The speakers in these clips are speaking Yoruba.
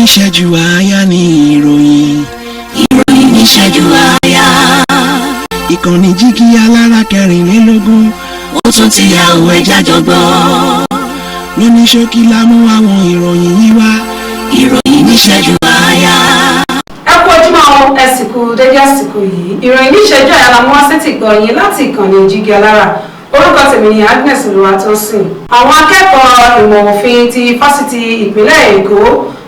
Níṣẹ́jú àáyá ní ìròyìn. Ìròyìn níṣẹ́jú àáyá. Ìkànnì Jígí Alára 24. Ó tún ti yà òwe jájọ gbọ́. Lóní ṣókí la mú àwọn ìròyìn yìí wá. Ìròyìn níṣẹ́jú àáyá. Ẹ kú ojúmọ́ o, ẹ sì kú dédé àsìkò yìí. Ìròyìn ní ìṣẹ́jú àyà la mú wá sétí gbọ́ yín láti ìkànnì Jígí Alára. Orúkọ tèmi ni Agnes Olúwatósìn. Àwọn akẹ́kọ̀ọ́ ìmọ̀ òfin ti Fásitì Ìpínlẹ̀ Èkó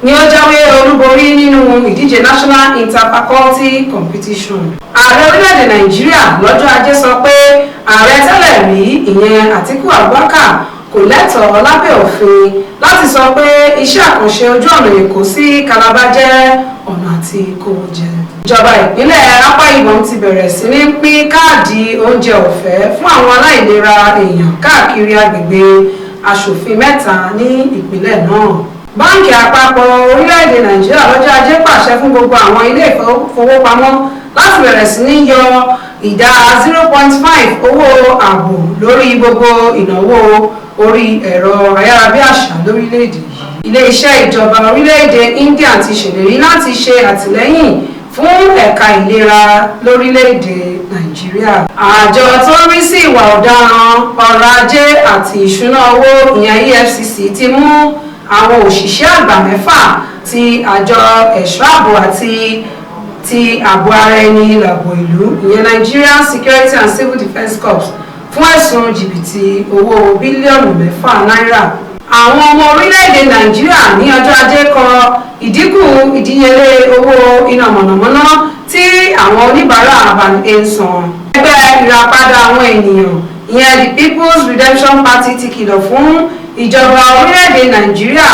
ni ó jáwé olúborí nínú ìdíje National Interfaculty Competition. Ààrẹ orílẹ̀-èdè Nàìjíríà lọ́jọ́ Ajé sọ pé ààrẹ tẹ́lẹ̀ rí, ìyẹn Àtíkù Abubakar, kò lẹ́tọ̀ọ́ lábẹ́ òfin láti sọ pé iṣẹ́ àkànṣe ojú ọ̀nà Èkó sí Calabar jẹ́ ọ̀nà àti kówó jẹ. Ìjọba ìpínlẹ̀ Akwa Ibom ti bẹ̀rẹ̀ sí ní pín káàdì oúnjẹ ọ̀fẹ́ fún àwọn aláìlera èèyàn káàkiri agbègbè aṣòfin mẹ́ta ní ìpínlẹ̀ náà. Báńkì Àpapọ̀ orílẹ̀-èdè Nàìjíríà lọ́jọ́ Ajé pàṣẹ fún gbogbo àwọn ilé ìfowópamọ́ láti bẹ̀rẹ̀ sí ní yọ ìdá 0.5 owó ààbò lórí gbogbo ìnáwó orí ẹ̀rọ ayárabíàṣá lórílẹ̀-èdè yìí. Ilé-iṣẹ́ ìjọba orílẹ̀-èdè India ti ṣèlérí láti ṣe àtìlẹ́yìn fún ẹ̀ka ìlera lórílẹ̀-èdè Nàìjíríà. Àjọ tó ń rí sí ìwà ọ̀daràn ọrọ̀ ajé àti ìṣúná owó, ìyẹn EFCC, ti mú àwọn òṣìṣẹ́ àgbà mẹ́fà ti àjọ ẹ̀ṣọ́ ààbò àti ti ààbò ara ẹni làbò ìlú, ìyẹn Nigerian Security and Civil Defence Corps, fún ẹ̀sùn jìbìtì owó bílíọ̀nù 6 náírà. Àwọn ọmọ orílẹ̀-èdè Nàìjíríà ní ọjọ́ Ajé kọ ìdínkù ìdíyelé owó iná mọ̀nàmọ́ná tí àwọn oníbàárà àbànújẹ́ ń san. Ẹgbẹ́ Ìràpadà Àwọn Ènìyàn, ìyẹn the People's Redemption Party, ti kìlọ̀ fún ìjọba orílẹ̀-èdè Nàìjíríà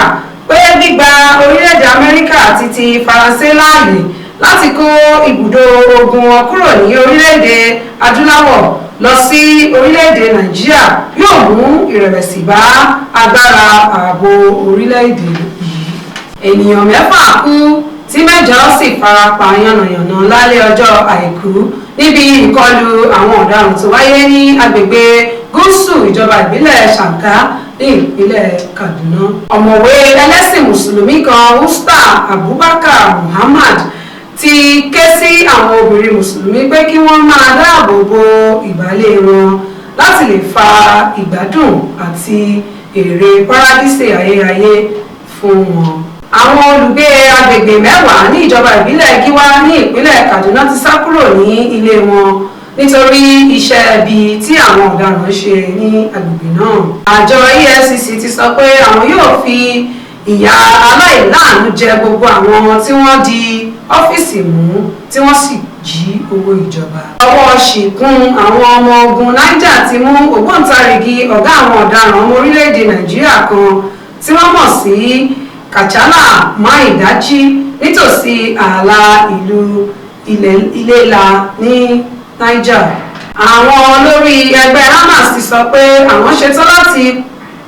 pé gbígba orílẹ̀-èdè Amẹ́ríkà àti ti Faransé láàyè láti kó ibùdó ogun wọn kúrò ní orílẹ̀-èdè adúláwọ̀ lọ sí orílẹ̀-èdè Nàìjíríà yóò mú ìrẹ̀wẹ̀sì bá agbára ààbò orílẹ̀-èdè yìí. Ènìyàn mẹ́fà kú tí mẹ́jọ sì farapa yánnayànna lálẹ́ ọjọ́ Àìkú níbi ìkọlù àwọn ọ̀daràn tó wáyé ní agbègbè gúúsù ìjọba ìbílẹ̀ Ṣàǹká ní ìpínlẹ̀ Kaduna. Ọ̀mọ̀wé ẹlẹ́sìn mùsùlùmí kan, Ustaz Abubakar Muhammad, ti ké sí àwọn obìnrin mùsùlùmí pé kí wọ́n máa dáàbò bo ìbálé wọn láti lè fa ìgbádùn àti èrè paradíṣe ayérayé fún wọn. Àwọn olùgbé agbègbè 10 ní ìjọba ìbílẹ̀ Gíwá ní ìpínlẹ̀ Kaduna ti sá kúrò ní ilé wọn nítorí iṣẹ́ ibi tí àwọn ọ̀daràn ṣe ní agbègbè náà. Àjọ EFCC ti sọ pé àwọn yóò fi ìyà aláìláàánú jẹ gbogbo àwọn tí wọ́n di ọ́fíìsì mú tí wọ́n sì jí owó ìjọba. Ọwọ́ ṣìkún àwọn ọmọ ogun Niger ti mú ògbóǹtarìgì ọ̀gá àwọn ọ̀daràn ọmọ orílẹ̀-èdè Nàìjíríà kan tí wọ́n mọ̀ sí Kàchálà Máìdájí nítòsí ààlà ìlú Iléla ní Niger. Àwọn olórí ẹgbẹ́ Hamas ti sọ pé àwọn ṣetán láti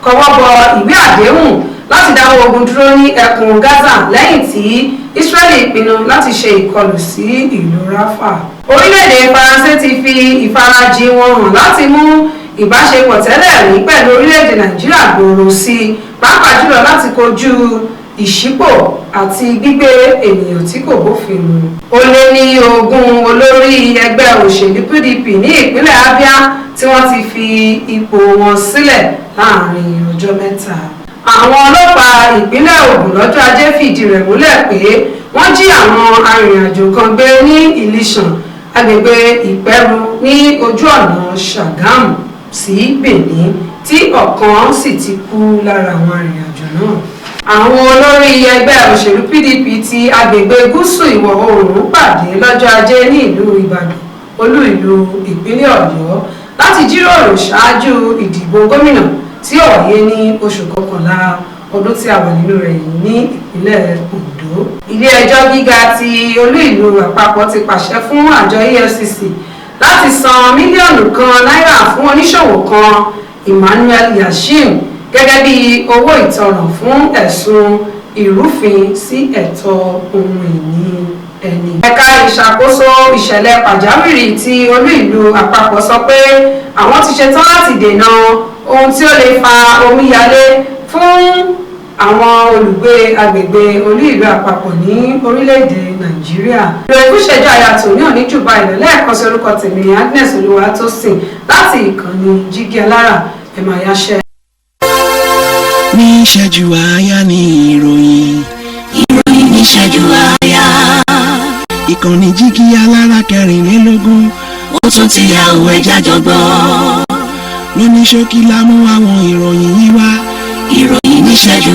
kọwọ́ bọ ìwé àdéhùn láti dáwọ́ ogun dúró ní ẹkùn Gaza lẹ́yìn tí Israeli pinnu láti ṣe ìkọlù sí ìlú Rafah. Orílẹ̀-èdè Faransé ti fi ìfarajìn wọn hàn láti mú ìbáṣepọ̀ tẹ́lẹ̀ rí pẹ̀lú orílẹ̀-èdè Nàìjíríà gbòòrò sí i, pàápàá jùlọ láti kojú ìṣípò àti gbígbé ènìyàn tí kò bófin mu. Ó lé ní 20 olórí ẹgbẹ́ òṣèlú PDP ní ìpínlẹ̀ Abia tí wọ́n ti fi ipò wọn sílẹ̀ láàrin ọjọ́ 3. Àwọn ọlọ́pàá ìpínlẹ̀ Ògùn lọ́jọ́ Ajé fìdí rẹ̀ múlẹ̀ pé wọ́n jí àwọn arìnrìnàjò kan gbé ní Ìlísàn, agbègbè Ìpẹ́rù, ní ojú ọ̀nà Ṣàgámù sí Benin, tí ọ̀kan sì ti kú lára àwọn arìnrìnàjò náà. Àwọn olórí ẹgbẹ́ òṣèlú PDP ti agbègbè gúúsù ìwọ̀ oòrùn pàdé lọ́jọ́ Ajé ní ìlú Ìbàdàn, olú ìlú ìpínlẹ̀ Ọ̀yọ́, láti jíròrò ṣáájú ìdìbò gómìnà tí ó wáyé ní oṣù kọkànlá ọdún tí a wà nínú rẹ̀ yìí ní ìpínlẹ̀ Ondo. Ilé-ẹjọ́ gíga ti olú ìlú àpapọ̀ ti pàṣẹ fún àjọ EFCC láti san mílíọ̀nù 1 náírà fún oníṣòwò kan, Emmanuel Yashim, gẹ́gẹ́ bí owó ìtanràn fún ẹ̀sùn ìrúfin sí ẹ̀tọ́ ohun ìní ẹni. Ẹ̀ka ìṣàkóso ìṣẹ̀lẹ̀ pàjáwìrì ti olú ìlú àpapọ̀ sọ pé àwọn ti ṣetán láti dènà ohun tí ó lè fa omíyalé fún Àwọn olùgbé agbègbè olú ìlú àpapọ̀ ní orílẹ̀-èdè Nàìjíríà. Ìròyìn fún ìṣẹ́jú àyà tòní òní jù báyìí lọ. Lẹ́ẹ̀kan sí, orúkọ tèmi ní Agnes Olúwatósìn láti ìkànnì Jígí Alára. Ẹ̀ máa yáṣẹ́. Ní ìṣẹ́jú àáyá ní ìròyìn. Ìròyìn níṣẹ́jú àáyá. Ìkànnì Jígí Alára 24. Ó tún ti yá o, ẹ jẹ́ á jọ gbọ́. Lóní ṣókí la mú àwọn ìròyìn yìí wá. Ìròyìn níṣẹ́jú